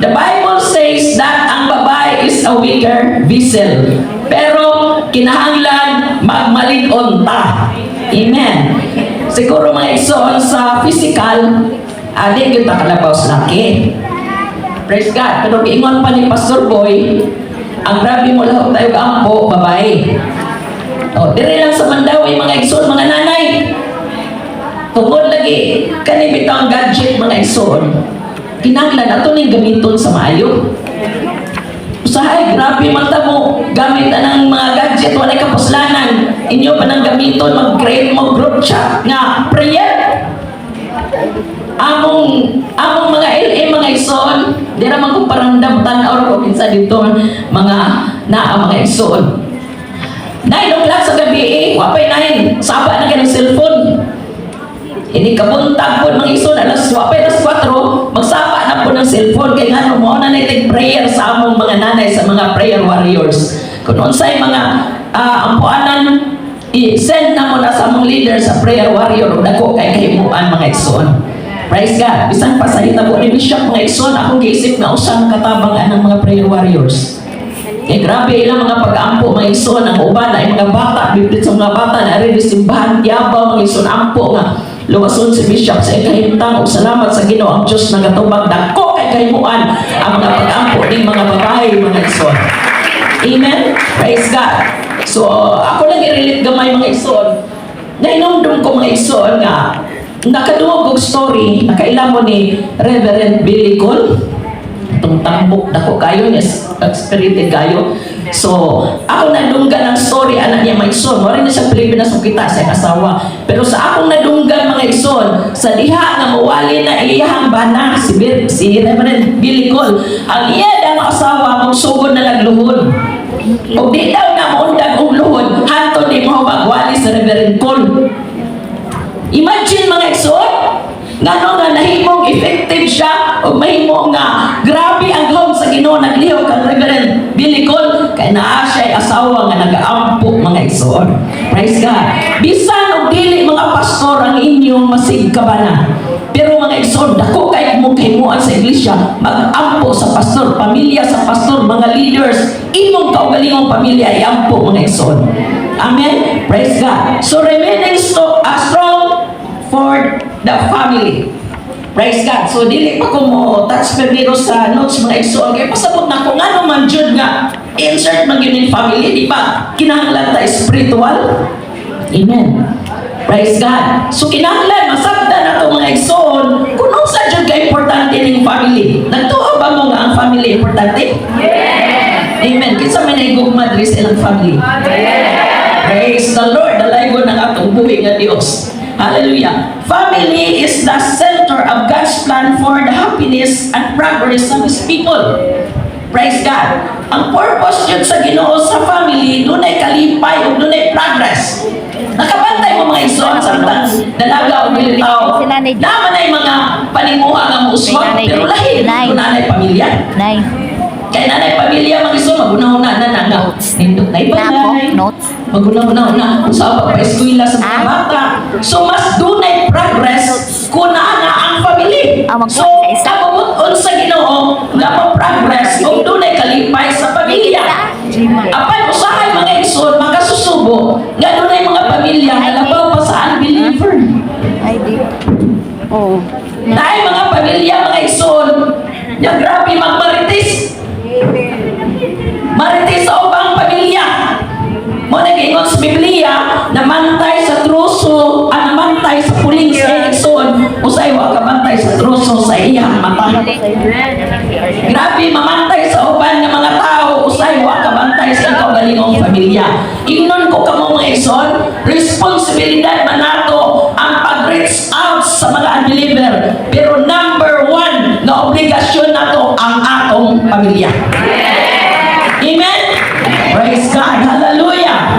The Bible says that ang babae is a weaker vessel. Pero kinahanglan magmalig-on ta. Amen. Siguro, mga igsoon, sa physical, di gyud ta kalabaw sa laki. Praise God. Pero giingon pa ni Pastor Boy, ang grabe mo lahok tayo ampo, babae. O, dire lang sa Mandaue, mga igsoon, mga nanay. Tungod lagi, kani bitaw ang gadget, mga igsoon. Kinahanglan ato ning gamiton sa maayo. Usahay, grabe man ta mo gamit na ng mga gadget, walay kapuslanan. Inyo pa nang gamiton, mag-create mo group chat nga prayer. Among mga LA, mga igsoon, di naman kung paramdam tan-aw ko kinsa dito mga naa, mga igsoon. 9 o'clock sa gabi eh, wapay 9, saba na kay ng cellphone. Ini kabuntag po, mga igsoon, alas wapay alas 4, magsaba na po ng cellphone kay ngano mo na nating prayer sa among mga nanay, sa mga prayer warriors. Kung unsay mga ampuanan, i-send na mo na sa among leader sa prayer warrior ug dako kay kahimuan, mga igsoon. Praise God. Bisan pa sa hitabo ni Bishop, mga igsoon, akong giisip nga usa katabang anang mga prayer warriors. Eh grabe ilang mga pag-ampo, mga igsoon, ang uban ay mga bata, biblit sa mga bata na rin simbahan Tiabaw, mga igsoon, ampo nga luwason si Bishop sa ikahimtang ug salamat sa Ginoo, ang Dios nagatubag, dako kay kahimuan ang mga pag-ampo ning mga babae, mga igsoon. Amen. Praise God. So ako lang i-relate gamay, mga igsoon. Nahinumdum ko, mga igsoon, nga nakadungog og story, nakaila mo ni Reverend Billy Cole itong tambok, dako kayo niya, spirited kayo. So ako nadunggan ang story anak niya, mga igsoon. Wala na sa Pilipinas kung kita sa iyang asawa, pero sa akong nadunggan, mga igsoon, sa diha nga mawali na iyang bana si Reverend Billy Cole, ang iya daw asawa magsugod na nagluhod ug di daw na moundag og luhod hantod di mo magwali sa Reverend Cole. Imagine, mga igsoon, ngano nga nahimong effective siya o mahimo nga grabe ang gahom sa Ginoo naglihok kang Reverend Billy Cole kay naa siya asawa nga nagaampo, mga igsoon. Praise God. Bisan og dili mga pastor ang inyong masigkabana. Pero, mga igsoon, dako kay mo kahimuan sa iglesia, mag-ampo sa pastor, pamilya sa pastor, mga leaders, imong kaugalingong pamilya iampo, mga igsoon. Amen. Praise God. So remaining strong for the family. Praise God. So dili pa ko mo touch primero sa notes, mga igsoon, kay pasabot na ko ngano man jud nga insert man gyud in family, di ba? Kinahanglan ta spiritual. Amen. Praise God. So kinahanglan masabtan nato, mga igsoon, kung unsa jud ka importante ning family. Nagtuo ba mo nga ang family importante? Yes. Amen. Kinsa may naigugma diri sa ilang family? Praise the Lord. Dalaygon ng atong buhi nga Dios. Hallelujah. Family is the center of God's plan for the happiness and progress of His people. Praise God. Ang purpose yun sa Ginoo sa family, dunay kalipay ug dunay progress. Nakabantay mo, mga igsoon, sa dalaga o militaw. Si Nanay. Naman ay mga paninguha nga muuswag, Nanay. pero lahi, Nay. kung nanay pamilya. Nay, Kay nanay pamilya, mga igsoon, magunaw na na na nga. Notes. Nindot na iba Na ako, notes. Magunaw na na kung sa pa eskwela sa mga Ah? bata. So mas dunay progress kung naa na ang family. Ah, magkuha So sa isa. kabubut-on sa Ginoo nga mo progress ug dunay kalipay sa pamilya. Apan usahay, mga igsoon, makasusubo nga dunay mga pamilya nga labaw pa sa unbeliever. Ay, di. Oo. Dahil mga pamilya, mga igsoon, nga grabe magmarites. Marites sa ubang pamilya. Mo nag-ingon sa Biblia, namantay sa truso, ah, namantay sa puling sa igsoon, usay wa ka bantay sa truso sa iyang mata. Grabe mamantay sa uban nga mga tao, usay wa ka bantay sa ikaw galingong pamilya. Ingnon ko kamo, mga igsoon, responsibilidad man nato ang pag-reach out sa mga unbeliever. Pero number one nga obligasyon nato ang atong pamilya. Amen? Praise God. Hallelujah.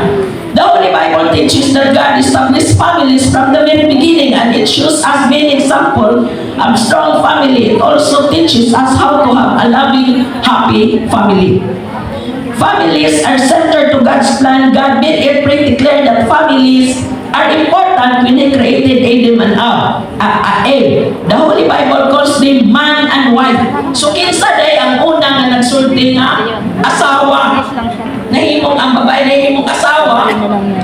The Holy Bible teaches that God established families from the very beginning and it shows us many example of strong family. It also teaches us how to have a loving, happy family. Families are centered to God's plan. God made it pretty clear that families are important. important when He created Adam and Eve. The Holy Bible calls them man and wife. So kinsa diay ang una nga nagsulti nga asawa? Lang siya. Nahimong ang babae nahimong asawa,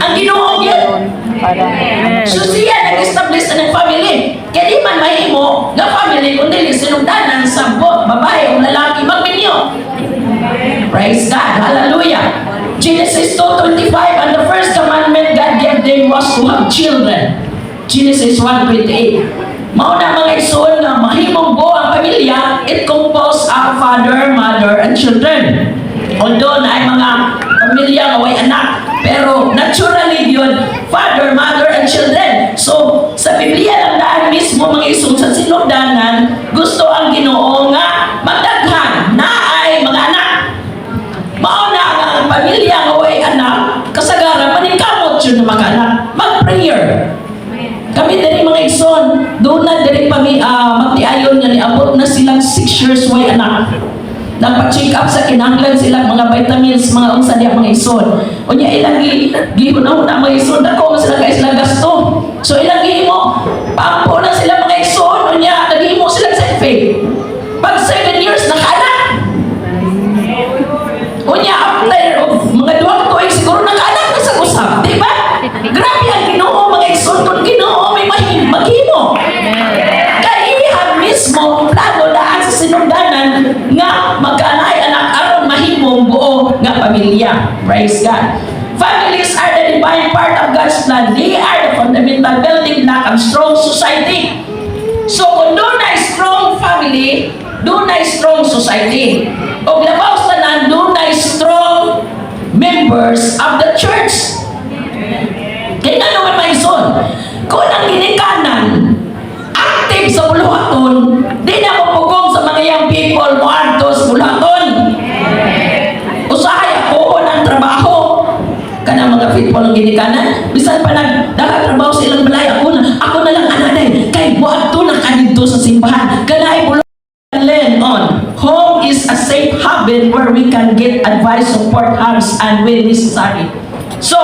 ang Ginoo gyud. Para So siya nag-establish na ng family. Kaya di man mahimo nga family kung dili sinugdanan sa babae o lalaki magminyo. Praise God. Hallelujah. Genesis 2:25, "And the first commandment God gave them was to have children." Genesis 1:28. Mao na, mga igsoon, nga mahimong buo ang pamilya, it composed of father, mother, and children. Although naay mga pamilya nga way anak, pero naturally yun, father, mother, and children. So, sa Biblia lang daan mismo, mga igsoon, sa sinugdanan, gusto ang Ginoo nga magdaghan naay mga anak. Mao na nga ang pamilya nga way anak, kasagaran maningkamot yun na makaanak. Mag-prayer. Kami diri, mga igsoon, doon na diri pa mi magtiayon nga niabot na silang 6 years way anak. Nagpa-check up sa kinahanglan sila mga vitamins, mga unsa diya, mga igsoon. Unya ilang gi gihuna-huna, mga igsoon, dako man sila kay sila gasto. So ilang gihimo, paampo na sila, mga igsoon, unya naghimo sila sa faith. Pag 7 years nakaanak. Unya after og mga 2 tuig siguro nakaanak na sa usap, di ba? Grabe ang Ginoo, mga igsoon, kung Ginoo may maghimo. Kay iya mismo plano daan sa sinugdanan nga magkaanay anak aron mahimong buo nga pamilya. Praise God. Families are the divine part of God's plan. They are the fundamental building block of strong society. So kung dunay strong family, dunay strong society. Og labaw sa tanan, dunay strong members of the church. Kaya nga naman, mga igsoon, kung ang ginikanan, active sa buluhaton, di na mapugong sa mga young people mo adto sa buluhaton. Usahay ako ng trabaho. Kanang mga faithful ang ginikanan, bisan pa nag trabaho sa ilang balay, ako na lang anay, kay buadto na ka didto sa simbahan. Kanay bulo learn on. Home is a safe haven where we can get advice, support, hugs, and when necessary. So,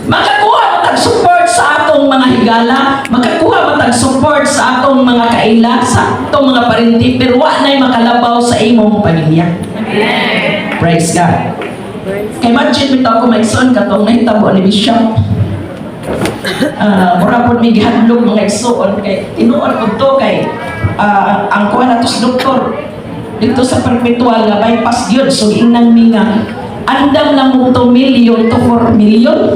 makakuha matag support sa atong mga higala, makakuha matag support sa atong mga kaila, sa atong mga parinti, pero wa na'y makalabaw sa imong pamilya. Praise God. Kay imagine bitaw ko, mga igsoon, katong nahitabo ni Bishop. Mura pod mi gihadlok, mga igsoon, kay tinuod pud to kay ang kuha nato sa doktor dito sa Perpetual nga bypass gyud, so giingnan mi nga andam na mo 2 million to 4 million.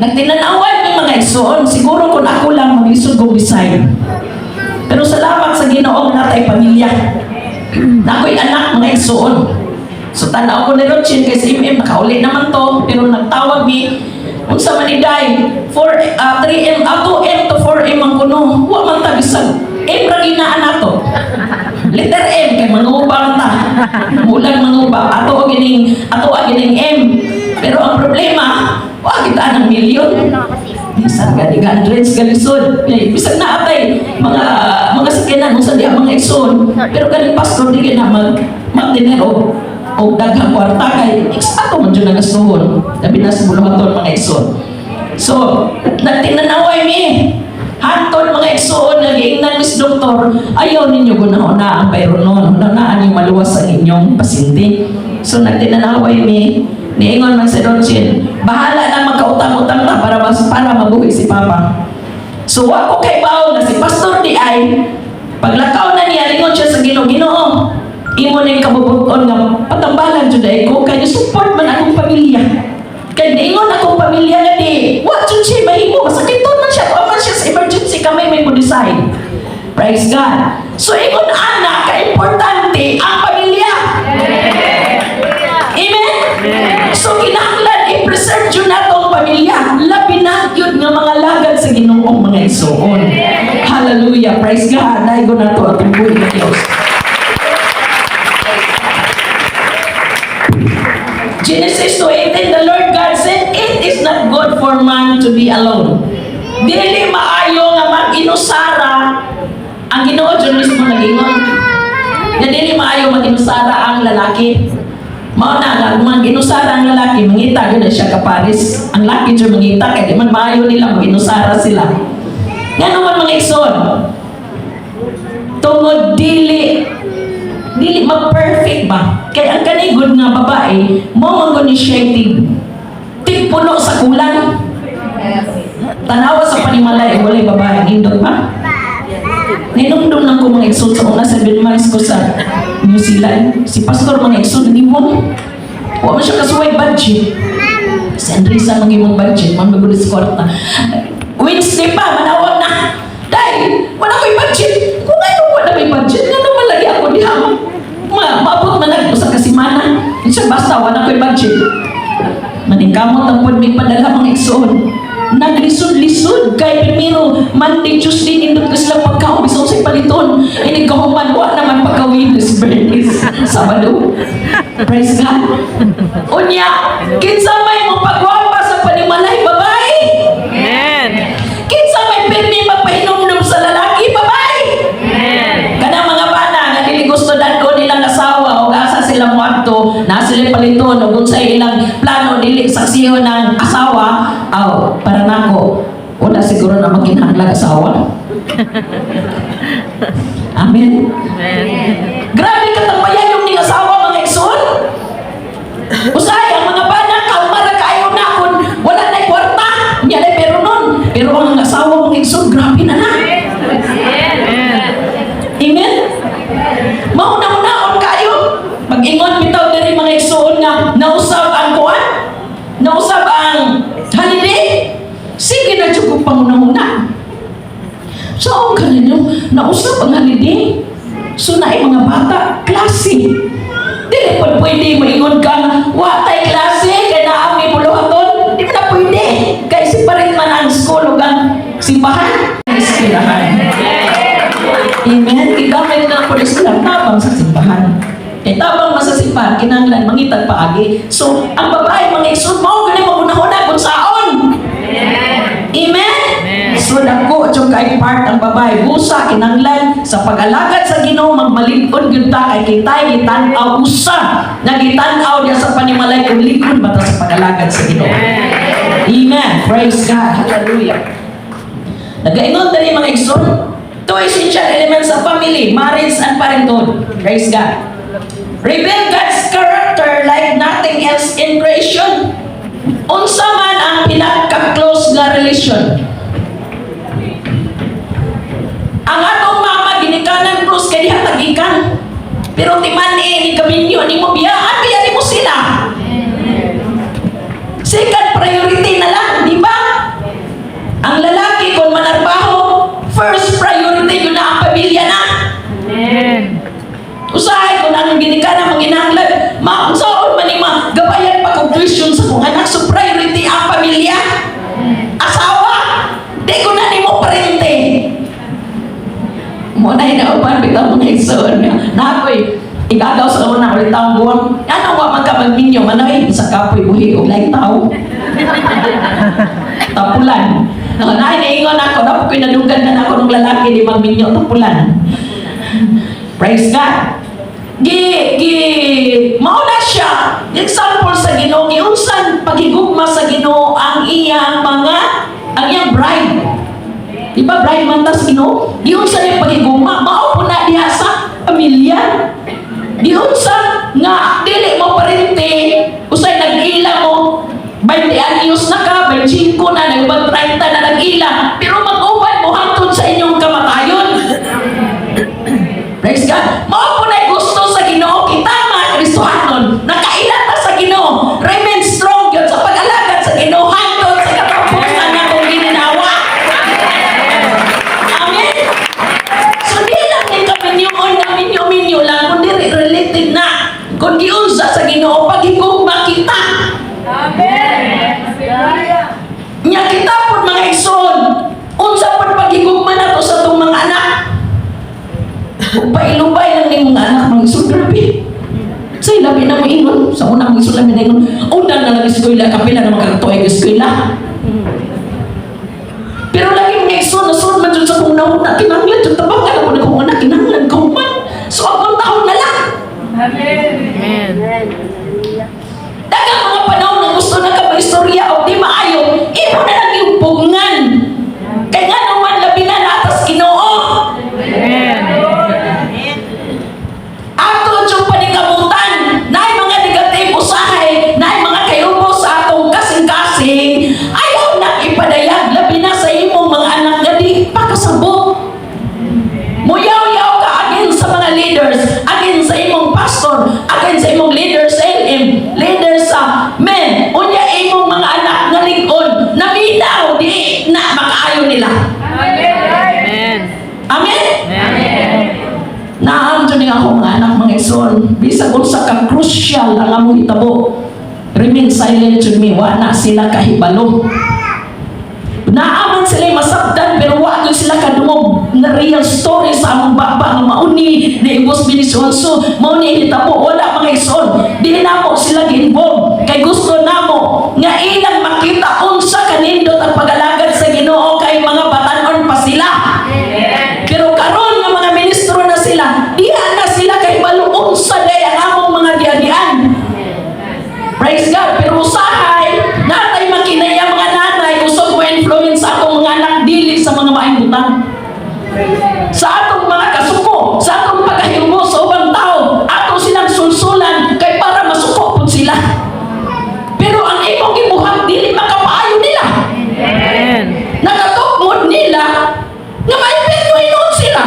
Nagtinanawan mi, mga igsoon, siguro kung ako lang maglisod kong decide, pero salamat sa Ginoo nga natay pamilya na ako'y anak, mga igsoon. So tanaw ko ni Rochin kay si MM nakauli naman to, pero nagtawag mi, unsa man iday 4 3M, 2M to 4M ang kuno. Wa man ta bisag M ra ginaan nato. Letter M kay manguba man ta. Mulan manguba ato gining ato gining M. Pero ang problema, wa kita ng milyon. Bisan gani hundreds galisod. Kay bisan na atay mga sakyanan unsa diha, mga igsoon. Pero kaning pastor di na mag magtener og daghang kwarta kay ato man jud nagastuhon. Labi na sa buluhaton, mga igsoon. So, nagtinanaway mi. Hantod, mga igsoon, nagiingnan Miss Doktor, ayaw ninyo gunahon na ang bayro nun. Hunahunaan yung maluwas ang inyong pasyente. So, nagtinanaway mi, niingon man si Ronchin, bahala na magkautang-utang ta para mabuhi si Papa. So, wa ko kay bao na si Pastor di ay, paglakaw na niya, lingon siya sa Ginoo, "Ginoo, imo na yung kabubuton nga patambalan jud ay ko, kay support man akong pamilya." Kay niingon akong pamilya nga di, wa jud siya mahimo, masakiton man siya, tuwa man siya sa emergency, kami may mo-decide. Praise God. So ingon ana ka-importante ang pamilya. Amen? So kinahanglan i-preserve jud nato ang pamilya. Labi na gyud nga mga lagad sa Ginoo, mga igsoon. Hallelujah. Praise God. Daigo nato atong buhi ng Dios. Genesis 2:18, the Lord God said, "It is not good for man to be alone." Dili maayo nga mag-inusara. Ang Ginoo jud mismo nag-ingon nga dili maayo mag-inusara ang lalaki. Mao na nga mga ginusara ang lalaki, mangita gyud na siya kaparis. Ang laki jud mangita kay di man maayo nila maginusara sila. Ngano man, mga igsoon? Tungod dili dili ma-perfect ba? Kay ang kanigod nga babae, mo man gud ni siya tig puno sa kulang. Tanawa sa panimalay, walay babae, nindot ba? Ninumdum lang ko, mga igsoon, sa una 7 months ko sa New Zealand. Si Pastor, mga igsoon, nimon. Wa man siya kasuway budget. Si Andresa mang imong budget, man magulis kwarta. Wednesday pa, manawag na. "Dahil, wala ko'y budget." Kung ano wala may budget, nga naman lagi ako diha. Maabot man ako sa kasimana. Siya basta, wala ko'y budget. Maningkamot ang pud may padala, mga igsoon. Naglisod-lisod kay primero Monday, Tuesday, nindot ko sila pagkaon bisan sa paliton. Inig kahuman, wa naman pagka-Webes, Biyernes, Sabado. Praise God. Unya, kinsa may mo pagwapa sa panimalay? Babae. Amen. Kinsa may pirmi magpahinumdum sa lalaki? Babae. Amen. Kanang mga bana nga dili gusto dadko nilang asawa o asa sila moadto na sila paliton o unsay ilang plano dili saksihon ng asawa, aw, para nako wala siguro na makinahanglan asawa. Amen. Amen. Grabe katambayan yung ning asawa, mga igsoon. Usahay ang mga bana kalmara kaayo na kun wala na kwarta. Nya na pero nun. Pero ang asawa, mga igsoon, grabe na na. Amen. Amen? Mauna-unaon kayo. Pag-ingon bitaw diri, mga igsoon, nga nausab ang kuan, nausab ang holiday. Sige na jud kong panguna-una. So, ang kaninyo, nausab ang holiday. So, naay mga bata, klase. Dili po pwede moingon ka nga, "Wa tay klase, kay naa mi buluhaton." Di mo na pwede. Kay separate man ang school ug ang simbahan. Eskwelahan. Amen. Gigamit na po sila tabang sa simbahan. Kay tabang man sa simbahan, kinahanglan mangitag paagi. So, ang babae, mga igsoon, mao gani magunahuna kung saon. Amen? Amen. So, dako jud kay part ang babae. Busa, kinahanglan sa pag-alagad sa Ginoo, magmalig-on gyud ta kay kita'y gitan-aw usa. Na gitan-aw diya sa panimalay kung likon ba ta sa pag-alagad sa Ginoo. Amen. Praise God. Hallelujah. Nagaingon dali, mga igsoon, two essential elements of family, marriage and parenthood. Praise God. Reveal God's character like nothing else in creation. Unsa man ang pinaka-close nga relation? Ang atong mama ginikanan close kay diha tagikan. Pero timan eh, ni kaminyo nimo, biyaan biya nimo sila. Second priority na lang, di ba? Ang lalaki kung manarbaho, first priority yun na ang pamilya na. Amen. Usahay kung anong ginikanan manginahanglan, maunsaon man ni ma, gabayan pa kog tuition sa kong anak, so priority ang pamilya. Asawa, di ko na nimo parente. Mo na inauban bitaw, mga igsoon nga. Na ako'y igagaw sa una ulit taong buwan. Ano wa man ka magminyo manoy sa kapoy buhi og laing tao. Tapulan. Nga na ingon ako, dapat ko'y nadunggan na ako ng lalaki di magminyo, tapulan. Praise God. Gi gi mao na siya example sa Ginoo, giunsan paghigugma sa Ginoo ang iyang mga ang iyang bride. Di ba bride man ta sa Ginoo? Giunsa niya paghigugma, mao po na diha sa pamilya. Giunsa nga dili mo parente, usay nag-ila mo 20 anyos na ka, 25 na, nag 30 na nag-ila, pero mag-uban mo hangtod sa inyong kamatayon. Praise God. Mao po na gusto sa Ginoo kita mga Kristohanon. Nakaila ta sa Ginoo. Remain strong yun sa pag-alagad sa Ginoo hangtod sa katapusan nga kung gininawa. Amen. So di lang ni kaminyoon nga minyo-minyo lang kundi related na. Kung giunsa sa Ginoo paghigugma kita. Nya kita po, mga igsoon, unsa pod paghigugma nato sa atong mga anak? Upay-lubay lang ni mga anak, mga igsoon, grabe. Sa labi na mo ingon, sa una, mga igsoon, labi na ingon, undang na lang eskwela, kapila na magkakatuay eskwela. Pero lagi, mga igsoon, nasud man jud sa kong nauna, kinahanglan jud tabangan ako na kong anak, kinahanglan ko man. So akong taon na lang. Amen. istorya og di maayo, imo na lang iupungan. Kay nga naman labi na natas Ginoo. Amen. Ato yung paningkamutan, naay mga negative usahay, naay mga kayubo sa atong kasing-kasing, ayaw na ipadayag, labi na sa imong mga anak nga di pakasabot. Muyaw-yaw ka against sa mga leaders, against sa imong pastor, against sa imong leaders sa LM, leaders sa men, unya imong mga anak nga lig-on, naminaw, di na makaayo nila. Amen. Amen? Amen. Naam jud ni ako mga anak, mga igsoon, bisag unsa ka crucial ang among hitabo, remain silent jud mi, wa na sila kahibalo. Naaman sila masabdan pero wa gyud sila kadungog nga real story sa among baba nga mauni ni Ibos Binisonso, mao ni hitabo. Wala, mga igsoon, dili namo sila gi-involve kay gusto namo nga ilang makita unsa kanindot ang pag-alagad sa Ginoo kay mga batanon pa sila. Pero karon nga mga ministro na sila, diha na sila kay baluon sa day ang among mga diadian. Praise God. Pero usahay, natay makinaya mga nanay, usog mo influence sa atong mga anak dili sa mga maayong butang. Sa atong mga kasuko, sa atong pagkahiubo sa ubang tao, ato silang sulsulan kay para masuko pud sila. Pero ang imong gibuhat dili makapaayo nila. Amen. Nakatukmod nila nga maipirno hinuon sila.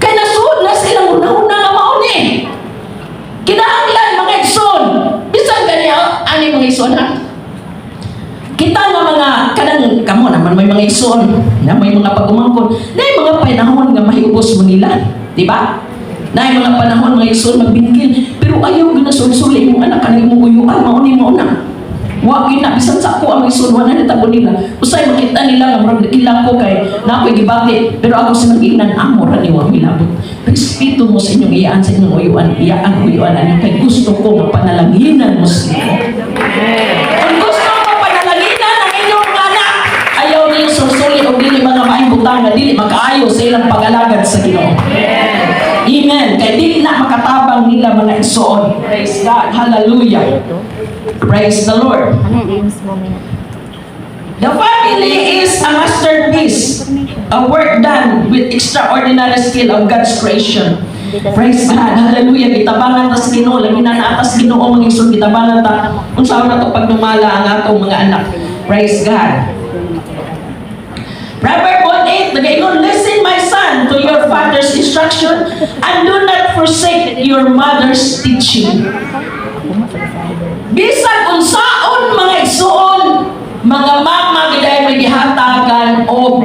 Kay nasuod na silang una-una nga mauni. Kinahanglan, mga igsoon, bisan gani ani, mga igsoon, ha. Kita nga mga kanang kamo naman may mga igsoon, na may mga pag-umangkon, na mga panahon nga mahiubos mo nila, di ba? Na mga panahon, mga igsoon, magbinggil, pero ayaw ginasulsuli imong anak kanang imong uyuan, mauni mo na. Wa gyud na bisan sa ako ang igsoon, wa na natabo nila. Usay makita nila nga murag nakila ko kay na ako'y gibati, pero ako silang giingnan, amo ra ni wa milabot. Respeto mo sa inyong iyaan, sa inyong uyuan, iyaan uyuan ani kay gusto ko nga panalanginan mo sila. Kung gusto mo panalanginan ang inyong mga anak, ayaw niyo sulsuli o dili mga maayong butang nga dili makaayo sa ilang pag-alagad sa Ginoo. Amen. Kay dili na makatabang nila, mga igsoon. Praise God. Hallelujah. Praise the Lord. The family is a masterpiece, a work done with extraordinary skill of God's creation. Praise God. Hallelujah. Gitabangan ta sa Ginoo, labi na naatas Ginoo, mga igsoon, gitabangan ta unsa na to pagdumala ang atong mga anak. Praise God. Proverb 1:8, nagaingon, "Listen, my son, to your father's instruction, and do not forsake your mother's teaching." Bisag unsaon, mga igsoon, mga mama giday may gihatagan og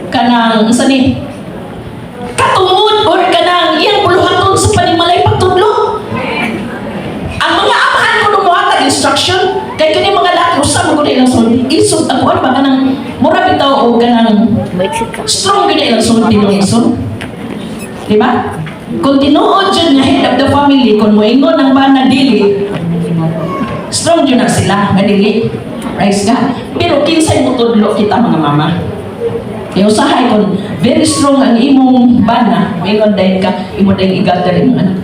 kanang unsa ni katungod or kanang iyang buluhaton sa panimalay pagtudlo. Ang mga amahan ko muhatag instruction kay kini mga laki usa man gud ilang sulti. Isog ang kuan ba kanang mura bitaw og kanang strong gud ilang sulti, mga igsoon. Di ba? Kung tinuod jud nga head of the family, kung moingon ang bana dili, strong jud na sila nga dili. Praise God. Pero kinsay motudlo kita mga mama? Kaya usahay kung very strong ang imong bana, moingon dahil ka, imo dahil i-gather imong anak.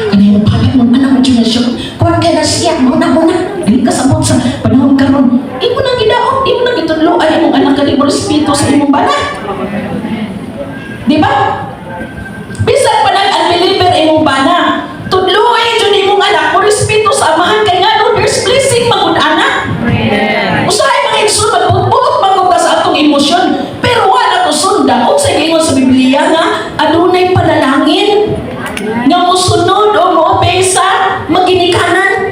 "Ay, kanang papa mo, anak mo dyan na siya. Kuwan ka na siya, muna muna. Dili ka sabot sa panahon karon." Imo nang gidaot, imo nang gitudlo ay imong anak ka di mo respeto sa imong bana. Di ba? Bisan pa nag unbeliever imong bana, tudloy jud imong anak mo respeto sa amahan kay ngano there's blessing magud anak. Usahay, mga igsoon, magbuot man ka sa atong emosyon, pero wala to sunda unsay giingon sa Biblia nga adunay panalangin nga mosunod o mo-obey sa maginikanan.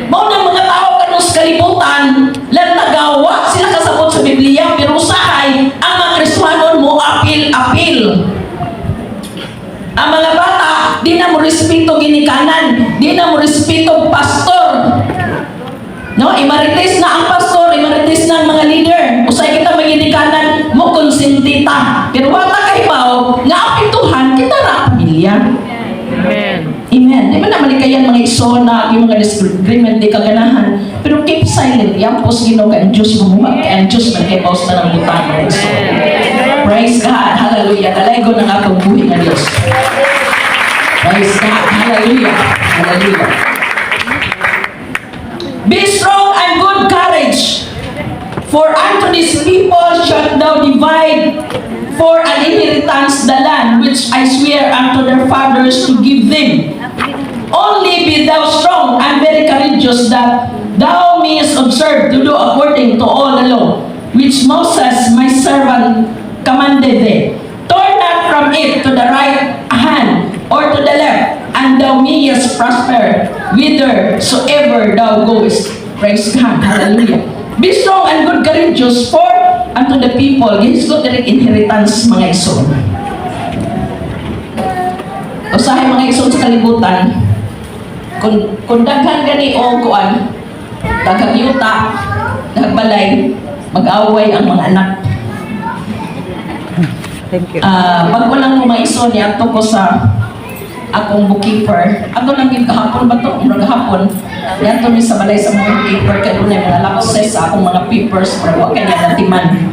Mao nang mga tao karon sa kalibutan, lantagawa sila kasabot sa Biblia, pero usahay ang mga Kristohanon mo apil-apil. Ang mga bata, di na mo respeto ginikanan, di na mo respeto pastor. No, imarites na ang pastor, imarites na ang mga leader. Usay kita maginikanan, mo konsentita. Pero wala kay bao, nga apektuhan kita ra pamilya. Amen. Amen. Di ba na malikayan, mga igsoon, na yung mga disagreement di kaganahan. Pero keep silent. Yampos Ginoo kay ang Diyos mamuhat kay ang Diyos man kay bawas na ng butang, mga igsoon. Praise God. Hallelujah. Kalaygon ang atong buhi nga Diyos. Praise God. Hallelujah. Hallelujah. "Be strong and good courage, for unto this people shalt thou divide for an inheritance the land which I swear unto their fathers to give them. Only be thou strong and very courageous, that thou mayest observe to do according to all the law which Moses my servant commanded thee. Turn not from it to the right hand or to the left, and thou mayest prosper whithersoever thou goest." Praise God. Hallelujah. Be strong and good courageous, for unto the people, gihisgot diri inheritance, mga igsoon. Usahay, mga igsoon, sa kalibutan, kung daghan gani o kuan, daghang yuta, daghang balay, mag-away ang mga anak. Thank you. Ah, pag walang mga igsoon, niadto ko sa akong bookkeeper. Ato lang yung kahapon ba to? Murag hapon. Niadto mi sa balay sa mga bookkeeper kay dunay mga lapses sa akong mga papers pero wa kay niya natiman.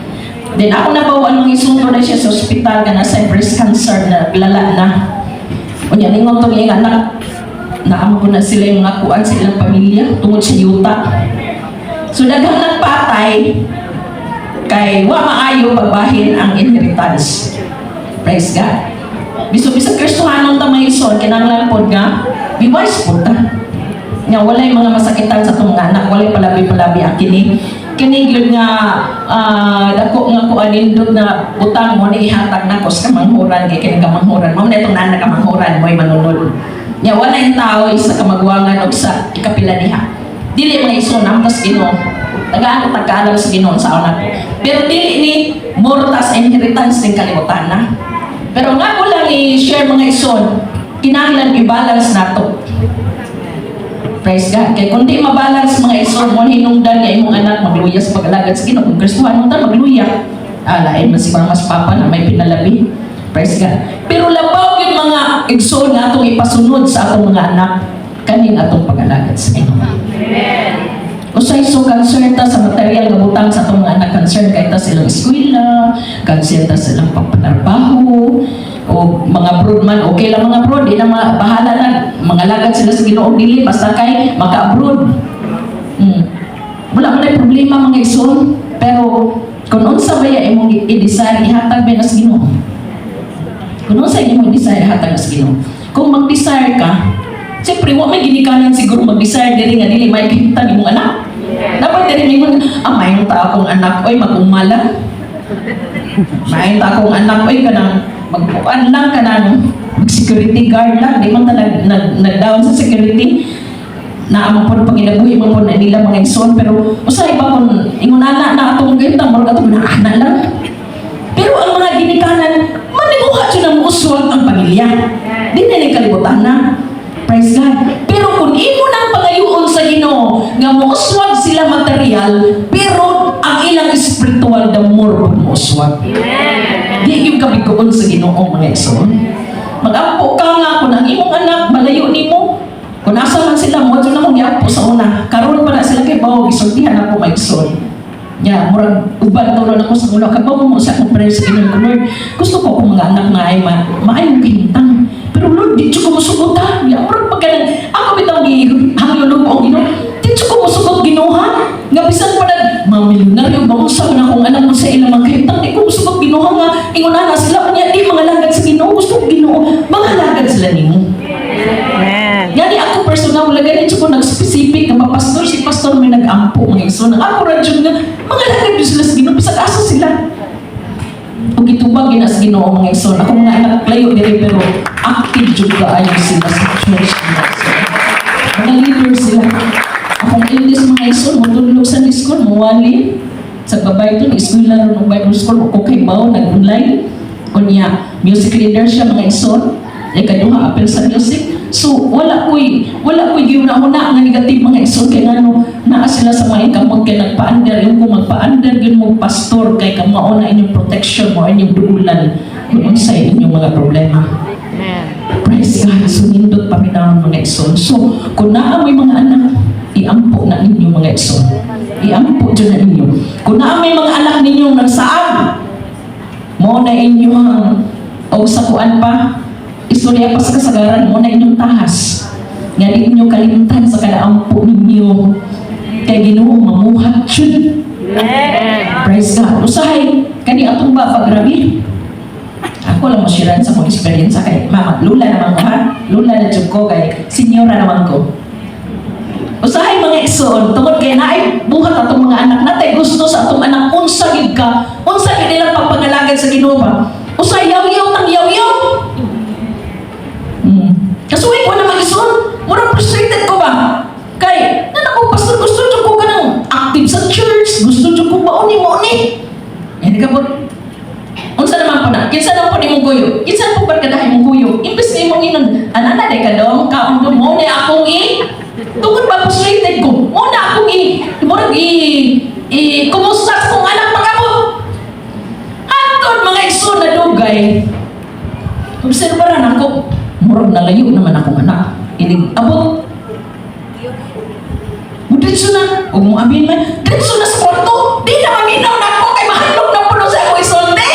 Then ako nabaw-an, mga igsoon, na siya sa ospital kana sa breast cancer na lala na. Unya ningon tong iyang anak, naamo ko na sila yung mga kuan sa ilang pamilya tungod sa yuta. So daghang nagpatay kay wa maayo pagbahin ang inheritance. Praise God. Biso bisag Kristohanon ta, mga igsoon, kinahanglan pod nga be wise pod ta. Nga walay mga masakitan sa atong mga anak, walay palabi-palabi ang kini. Kini gyud nga dako nga kuan, nindot na butang mo ni ihatag nako sa kamanghuran kay kini kamanghuran. Mao na itong nana kamanghuran mo'y manunod. Nya wala yung tao sa kamagwangan og sa ikapila diha. Dili, mga igsoon, amtas Ginoo. Tagaan ko tagkaalam sa Ginoo sa una ko. Pero dili ni morta sa inheritance ning kalibutan na. Pero nga ko lang i-share, mga igsoon, kinahanglan i-balance nato. Praise God. Kay kung di mabalance, mga igsoon, mo hinungdan nga imong anak magluya sa pag-alagad sa Ginoo. Kung Kristohanon ta, magluya. Ah, lain man si mama sa papa na may pinalabi. Praise God. Pero labaw yung mga igsoon nga atong ipasunod sa atong mga anak kaning atong pag-alagad sa Ginoo. Usay so concern ta sa material nga butang sa atong mga anak, concern kay ta sa ilang eskwela, concern ta sa ilang pagpatrabaho, o mga abroad man, okay lang mga abroad, di na mga, bahala na, mga lagad sila sa Ginoo dili, basta kay maka-abroad. Wala man ay problema, mga igsoon, pero kung unsa ba ya imong i-desire, ihatag ba na sa Ginoo? Kung unsa imong i-desire, ihatag na sa Ginoo. Kung mag-desire ka, siyempre, wa may ginikanan siguro mag-desire diri nga dili may kahimtang imong anak. Dapat diri mingon, "Ah, maayong ta akong anak, oy, mag-umala. Maayong ta akong anak, oy, kanang magpuan lang, kanang mag-security guard lang, di man ta nag down sa security." Naa man pod panginabuhi man pod na nila, mga igsoon, pero usahay ba kung ingon ana na atong kahimtang, murag atong na ana lang. Pero ang mga ginikanan, maninguha jud na muuswag ang pamilya. Di na ni kalibutan na. Praise God. Pero kung imo nang pangayuon sa Ginoo nga muuswag sila material, pero ang ilang spiritual, the more pud muuswag. Di yung kabiguon sa Ginoo, mga igsoon. Magampo ka nga kung ang imong anak malayo nimo, kung asa man sila mo na akong giampo sa una. Karon pa na sila kay bawo, gisultihan ako, mga igsoon. Ya, murag uban tulo na ko sa ulo. Kabaw mo sa akong prayer sa Ginoo ko, "Lord, gusto ko akong mga anak nga ay maayong kahimtang. Pero Lord, di ko musugot ha." Ya, murag pagka ako bitaw gihangyo ko ang Ginoo. Di ko musugot, Ginoo, ha. Nga bisan pa nag mga milyonaryo ba unsa man akong anak mo sa ilang mga kahimtang, di ko musugot, Ginoo, nga ingon na sila unya di mga lagad sa Ginoo. Gusto ko, Ginoo, mga lagad sila nimo. Amen. Gani ako personal, wala gani ko nag-specific nga pastor, si pastor may nag-ampo, mga igsoon. Ang ako ra jud nga mga lagad jud sila sa Ginoo bisag asa sila. Ug gitubag gina sa Ginoo, mga igsoon. Ako mga anak layo diri pero active jud kaayo sila sa church, mga igsoon. Mga leader sila. Akong eldest, mga igsoon, motudlo sa school, muwali sa babay to, ni eskwela ron og Bible school, ko kay bao nag-online. Unya, music leader siya, mga igsoon. Ay kaduha apel sa music. So wala ko'y giuna-una nga negative, mga igsoon, kay ngano naa sila sa mga kamot kay nagpa-under yung kung magpa-under gyud mo pastor kay kamao na inyong protection mo inyong duulan kung unsay inyong mga problema. Amen. Praise God. So nindot paminawon, mga igsoon. So kung naa mo'y mga anak, iampo na ninyo, mga igsoon. Iampo dyan na ninyo. Kung naa may mga anak ninyong nagsaag, mo na inyong o sa kuan pa, istorya pa sa kasagaran, mo na inyong tahas. Nga di ninyo kalimtan sa kada ampo ninyo. Kay Ginoo mamuhat jud. Amen. Praise God. Usahay kani atong ba grabe. Ako lang mo share sa akong experience kay mama, lula naman ko ha. Lula na jud ko kay senyora naman ko. Usahay, mga igsoon, tungod kay naay buhat atong mga anak, natay gusto sa atong anak, unsa gid ka, unsa gid nilang pagpangalagad sa Ginoo ba? Usahay yaw-yaw tang yaw-yaw. Kasuway ko na mga igsoon, murag frustrated ko ba? Kay, nana ko, pastor, gusto jud ko kanang active sa church, gusto jud ko mauni mauni. Eh, di ka po, unsa naman po na? Kinsa naman po nimong kuyo? Kinsa po barkadahay mong kuyo? Imbes na imong inon, anana day ka dong, kaon dong mo ni akong i. Tungod ba frustrated ko, mo na akong i, murag i, kumusta sa kong anak pagabot. Hantod, mga igsoon, na dugay. Obserbaran ako, murag nalayo naman akong anak. Inig abot. Diretso na, ug mo amin man, diretso na sa kwarto. Di na maminaw na ako kay mahadlok na puno sa akong isulti.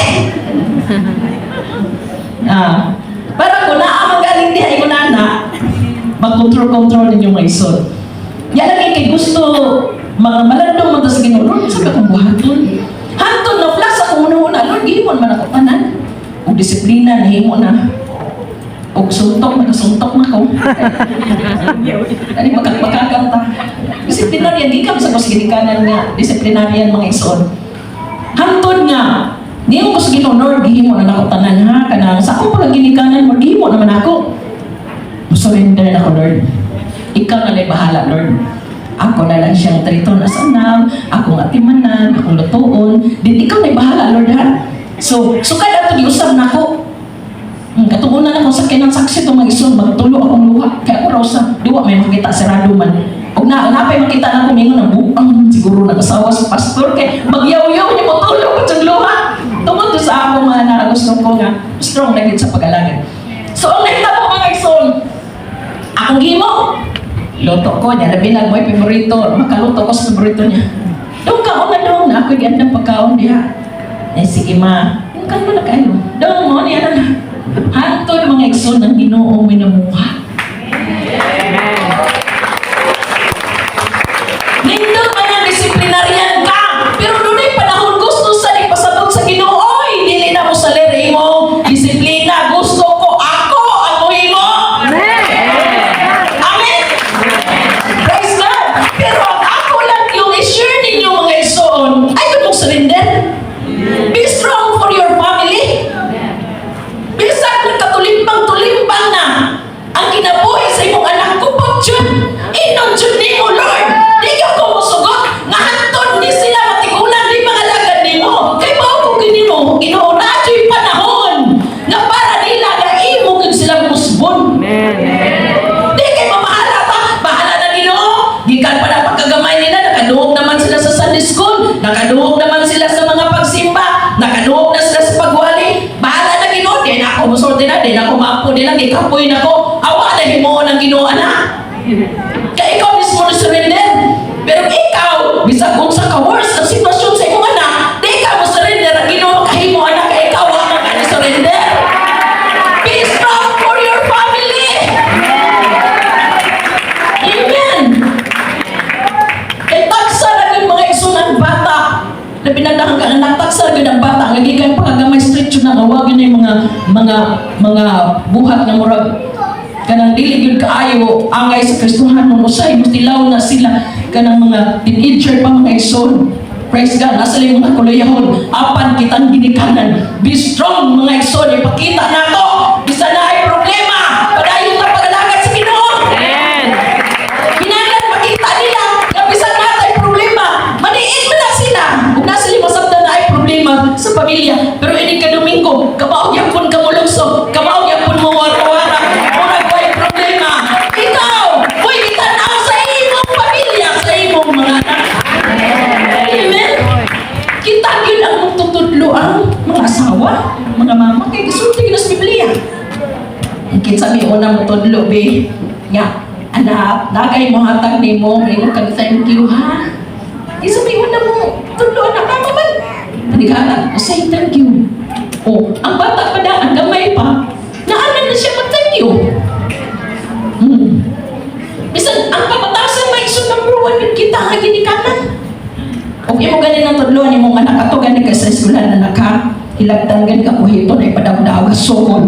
Ah, para ko naa magaling diha ko nana, mag-control-control ninyo, mga igsoon. Yan lang kay gusto mga malandong man ta sa Ginoo. Lord, sa akong buhaton. Hantod na flash ako una-una, Lord, gihimon man ako tanan. Ug disiplina nahimo na. Og suntok, nakasuntok na ko. Ani makakanta. Disciplinarian, di ka sa ko sa ginikanan nga disciplinarian, mga igsoon. Hantod nga, niyo ko sa Ginoo, Lord, gihimo na nako tanan ha, kanang sa akong pagginikanan mo, gihimo naman ako. Surrender na ko, Lord. Ikaw na lang bahala, Lord. Ako na lang siyang triton as anam, akong atimanan, akong lutuon. Din ikaw na bahala, Lord, ha? So, sukad ato giusab na ako. Katuunan ako sa kinang saksi itong mga igsoon, magtulo akong luha. Kaya ako raw sa duwa may makita sarado man. Og na napay makita na ako mingon na buang siguro nag-asawa sa pastor kay magyaw-yaw niya mo tulo ko sa luha. Tungod to sa ako mga na gusto ko nga strong na gid sa pag-alagad. So ang nahitabo, mga igsoon, akong gimo, luto ko niya, labi na mo favorito, makaluto ko sa favorito niya. Dong kaon na dong, na ako gandang pagkaon diha. Eh sige ma, yung kalma na kayo. Dong mo niya na. Hantod, mga igsoon, ng Ginoo minamuha. Amen. Nindot man ang disiplinaryan ka. Pero dunay panahon gusto sa pasabot sa Ginoo, oy, dili na mo sa mo disiplina. Gusto ko ako ang muhimo. Amen. Praise God. Pero ang ako lang yung i-share ninyo, mga igsoon, ay kung mong surrender. Be strong for your family. Bisan nagkatulimbang-tulimbang na ang kinabuhi sa imong anak ko po jud. Inon jud nimo, Lord. Di ka ko musugot. Nga hantod ni sila matigulang di mga lagad nimo. Kay mao ko Ginoo, Ginoo na panahon nga para nila nga imo gud sila musbon. Amen. Di kay mamahala pa, bahala na Ginoo. Gikan pa na pagkagamay nila, nakaduog naman sila sa Sunday school, nakaduog naman sila sa mga pagsimba, nakaduog na sila sa pagwali. Bahala na Ginoo, di na ako musulti na, di na ako maapo nila, gikapoy na ko. Awa na himuon ang Ginoo ana. Kaya ikaw mismo na surrender. Pero ikaw, bisag unsa ka worse ang sitwasyon sa imong anak, di ka mo surrender ang Ginoo makahimo anak kay ikaw wa man ka ni surrender. Be strong for your family. Amen. Kay tagsa na gyud, mga igsoon, ang bata. Labi na kang anak, tagsa na gyud ang bata nga gikan pa kagamay straight jud na nga gyud na yung mga buhat nga murag kanang dili gyud kaayo angay sa Kristohanon. Usay tilaw na sila kanang mga teenager pa, mga igsoon. Praise God, nasa lang mga kulayahon, apan kitang ginikanan. Be strong, mga igsoon, ipakita nato bisan na ay problema, padayon ta pag-alagad sa Ginoo. Amen. Kinahanglan makita nila nga bisan natay problema, maniid man na sila. Ug na sila masabtan na ay problema sa pamilya. Pero ini ka Domingo, kamao gyapon ka mulukso, kamao gyapon mo wara-wara, murag way problema. Ikaw, uy, itanaw sa imong pamilya, sa imong mga anak. Amen. Kita gyud ang magtutudlo ang mga asawa, mga mama, kay gisulti gyud sa Biblia. Kinsa may una mo tudlo be nga anak, dagay mo hatag nimo, ingon kag thank you ha. Kinsa may una mo tudlo anak, mama man? Panigalan, say thank you. Oh, ang bata pa na, ang gamay pa, naanan na siya mag thank you. Bisan ang pamatasan may so number one yun kita nga ginikanan. Ug imo gani nang tudloan imong anak ato gani ka sa eskwelahan na naka hilabtan gani ka kuhito na ipadawdaw ka sukol.